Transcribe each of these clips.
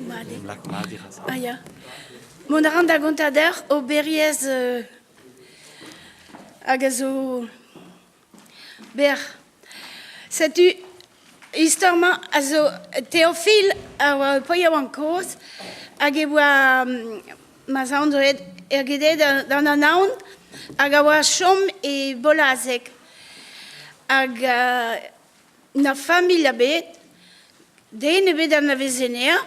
mat eo. Em lak mat dirazoc'h. Ah ya. Mont a ran da gontañ deoc'h oberiezh hag a zo berr. Setu istor-mañ a zo Teofil a oa ur yaouank kozh hag e oa ma zaon zo aet ergedet d'an Anaon hag a oa chom e Bolazeg. Hag na familh ebet, den ebet anaveze anezhañ,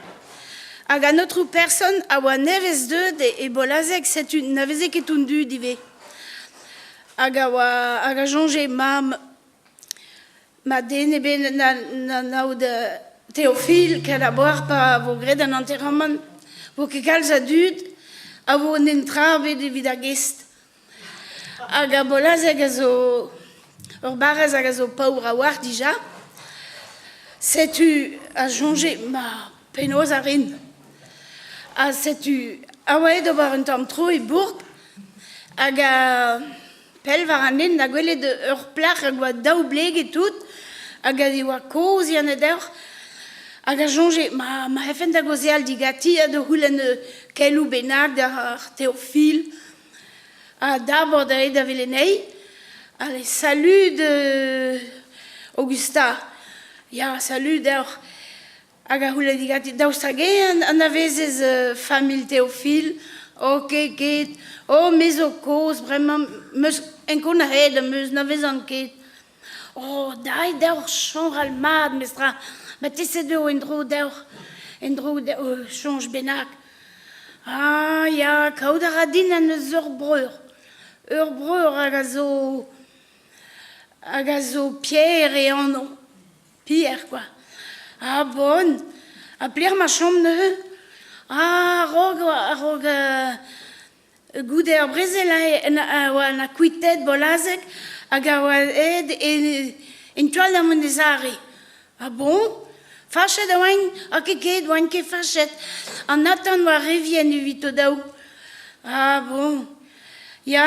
hag an aotrou person a oa nevez deuet e Bolazeg, setu na veze ket an dud ivez. Hag a oa hag a soñje ma ma den ebet na anaout Théophile ken a-boar pa vo graet an enterramant, vo ket kalz a dud a vo un entra ebet evit ar gest. Hag ar Bolazeg a zo ur barrez hag a zo paour a-walc'h dija. Setu a soñje ma penaos a rin. Ha setu a oa aet ober un tamm tro e bourk hag a pell war an hent da gwelet ur plac'h hag oa daoubleget tout hag a oa kozh yann deoc'h hag a soñje ma ma c'hellfen da gaozeal diganti ha da c'houlenn keloù bennak d'ar Teofil. Ha dabord aet da welet anezhi. Allez, salud Augusta. Ya, salud deoc'h. Hag a c'houlenn diganti, daoust hag-eñ anavezez familh Théophile? Oh, ket, ket. Oh, me zo kozh bremañ, 'meus enkounac'haet am eus, n'anavezan ket. Oh, dait deoc'h soñjal mat, mestra. Marteze eo en-dro deoc'h, en-dro deoc'h soñj bennak. Ah ya, kaout a ra din en deus ur breur. Ur breur hag a zo hag a zo Pierre e anv. Pierre kwa. Ah bon, ha pelec'h ma chom neuze? Ah, a-raok a-raok Goude ar brezel a oa na kuitaet Bolazeg hag a oa aet en tu all da Monezare. Ah bon? Fachet e oaint? Ha ket ket, oaint ket fachet. An atant oa re vihan evit o daou. Ah bon? Ya,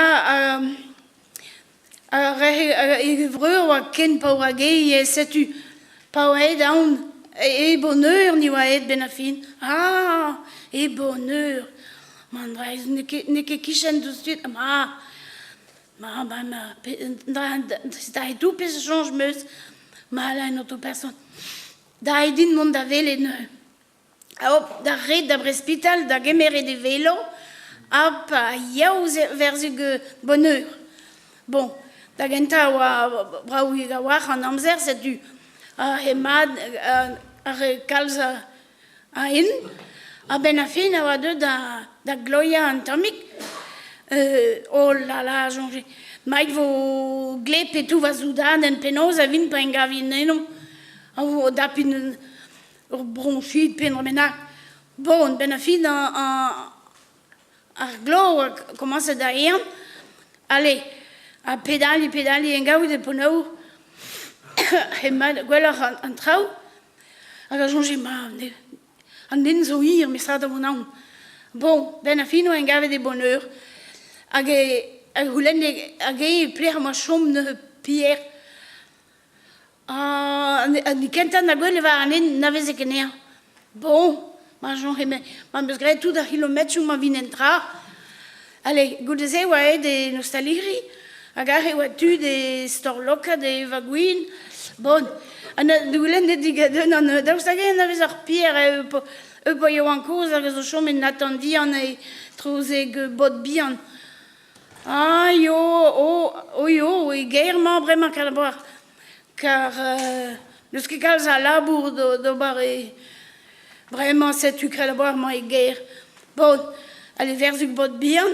ar e vreur oa ken paour hag eñ, setu pa oa aet aon e boneur ni oa aet 'benn ar fin. Ah! E boneur! Man Breizh n'eo ket n'eo ket kichen douzh tud ma ma ma ma da tout pezh a soñj 'm eus ma la un auto person. Da eo din mont da welet neuze. Hop, d'ar red da brespital da gemeret e velo, hop, ha yaou verzug Bonheur. Bon, da gentañ oa brav a-walc'h an amzer, setu hemañ ar re kalz a hent. A-benn ar fin a oa deuet da gloiañ un tammig. Oh là là, soñje, maet vo gleb e tou va soudadenn, penaos a vin pa en gavin eno? A vo dapin ur broñsid pe un dra bennak. Bon, benn ar fin ar glav a komañse da ehan. Allez, ha pedaliñ, pedaliñ en gaout e Ponaour. Hemañ gwelloc'h an traoù. Hag a soñje, ma, an den zo hir, met ça da vont aon. Bon, benn ar fin oa en gavet e Bonheur. Hag e c'houlenne hag eñ pelec'h emañ chom neuze Pierre. An kentañ na gwell e war an hent na veze ket anezhañ. Bon, ma soñje ma 'm eus graet tout ar c'hilometroù ma vin en tra. Allez, goude-se e oa aet en ostaliri hag aze e oa tud e storlokat e evañ gwin. Bon, ha na goulennet digant unan daoust hag-eñ anavezh ar Pierre eu pa yaouank kozh hag a zo chomet Nathan vihan e trozeg bod bihan. Ah yo, oh, oh yo, e gêr-mañ bremañ kar kar n'eus ket kalz a labour d'ober e bremañ setu krelabour mañ e gêr. Bon, allez verzhug bod bihan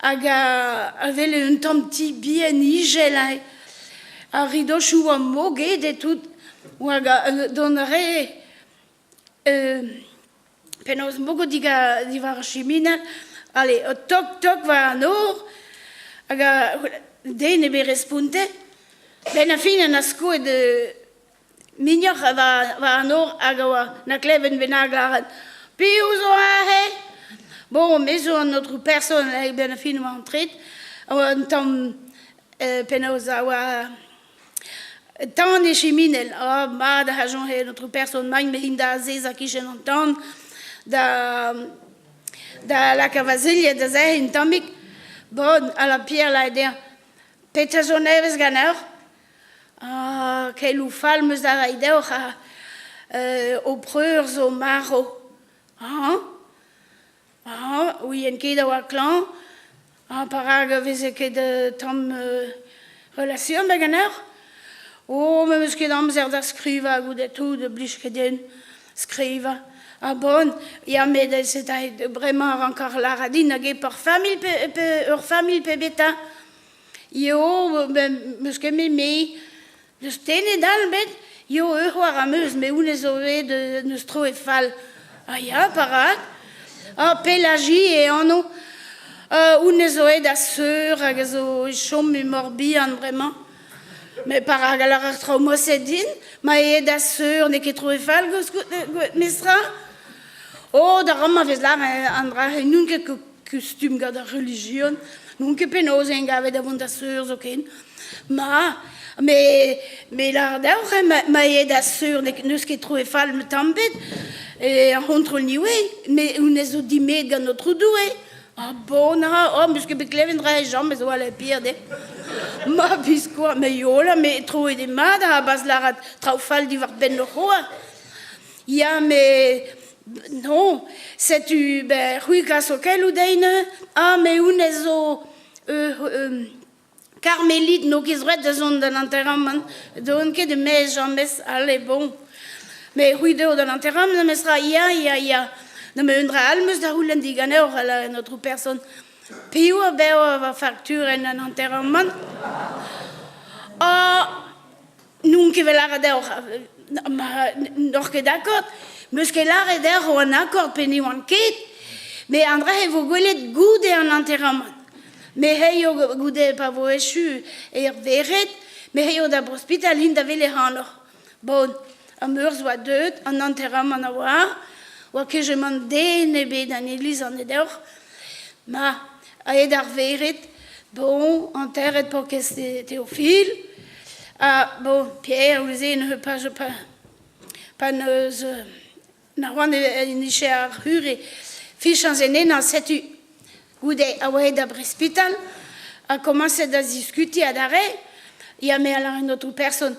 hag a wele un tamm ti bihan ijel hein. Ar ridochoù oa mogedet tout hag dont a rae Penaos mogo diwar ar chiminal, allez, tok-tok war an nor, hag den ebet responte. Benn ar fin en a skoet mignoc'h war an nor hag a oa na klevet bennak lâret Piv zo aze? Bon, me zo an aotrou person, benn ar fin oa antret, a oa un tamm penaos a oa Tan e chiminell, oh mat a soñje an aotrou person, mañ me int da azezañ kichen an tan. Da da lakaat va zilhad da sec'hiñ un tammig. Bon, a la Pierre lâret dezhañ, petra zo nevez ganeoc'h? Ah, keloù fall 'm eus da reiñ deoc'h ha ho preur zo marv. Hañ? Hañ, ouien ket a oa klañv. Ha perak e veze ket tamm relation da ganeoc'h? Oh, me 'meus ket amzer da skrivañ goude tout, ne blij ket din skrivañ. Ah bon, ya met c'est bremañ a ranker lâret din hag eo ur familh pe, pe ur familh pe beta. Eo, 'meus ket me me. N'eus tennet all bet? Eo, ur c'hoar am eus, met honnezh zo bet n'eus troet fall. Ah ya, perak? Ah, Pelagie e anv. Honnezh zo aet da seur hag a zo e chom e Morbihan bremañ. Met perak a lârar traoù moset din? Ma eo aet da seur n'eo ket troet fall mestra? Oh, da amañ 'vez lâret an dra-se n'on ket kustum gant ar relijion. N'on ket penaos eñ gavet da vont da seur zoken. Ma, me, me lâr deoc'h eo ma, ma eo da seur n'eus ket troet fall tamm ebet. E ar c'hontrol niwezh, me honnezh zo dimet gant Aotrou Doue. Ah bon, ah, oh, 'meus ket bet klevet dra james zo ale pir de. Ma biskoazh, me yola, me troet eo mat ha bas lârat traoù fall diwar-benn o c'hoar. Ya, met non, setu ben c'hwi 'gaso keloù dezhi neuze. Ah, met honnezh zo Karmelit n'o ket zroet da zont d'an enterramant. 'Deuont ket e-maez james, ale bon. Met c'hwi 'deuo d'an enterramant memestra, ya, ya, ya. Na met un dra all 'm eus da c'houlenn diganeoc'h, a lâre an aotrou person. Piv a baeo va fakturenn an enterramant? Ah, N'on ket bet lâret deoc'h, ma n'oc'h ket akord, 'meus ket lâret deoc'h oan akord pe ne oan ket, met an dra-se 'vo gwelet goude an enterramant. Me c'heio goude pa vo echu er vered, me c'heio da brospital int da welet ac'hanoc'h. Bon, ar meurzh oa deuet, an enterramant a oa, oa kejemant den ebet en iliz an deoc'h. Ma, aet ar vered, bon, enterret paourkaezh Théophile, ha bon, Pierre neuze neuze pa pa pa n'eus na c'hoant en dije ar c'hure fichañs en ennañ, setu goude a oa aet da brespital ha komañset da ziskutiñ adarre, ya me a lâr un aotrou person,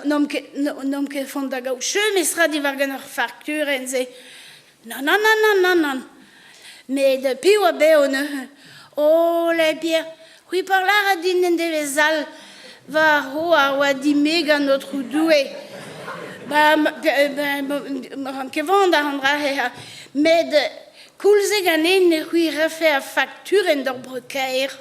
n'omp ket n'omp ket font da gaout cheu mestra diwar-benn ar fakturenn-se. Nann, nann, nann, nann, nann. Met piv a baeo neuze? Oh, Pierre, c'hwi par lâret din en devezh all va c'hoar oa din-me gant Aotrou Doue. Ba, ran ket van da an dra-se, met koulz eo ganin c'hwi rafe ar fakturenn d'hor breur-kaer.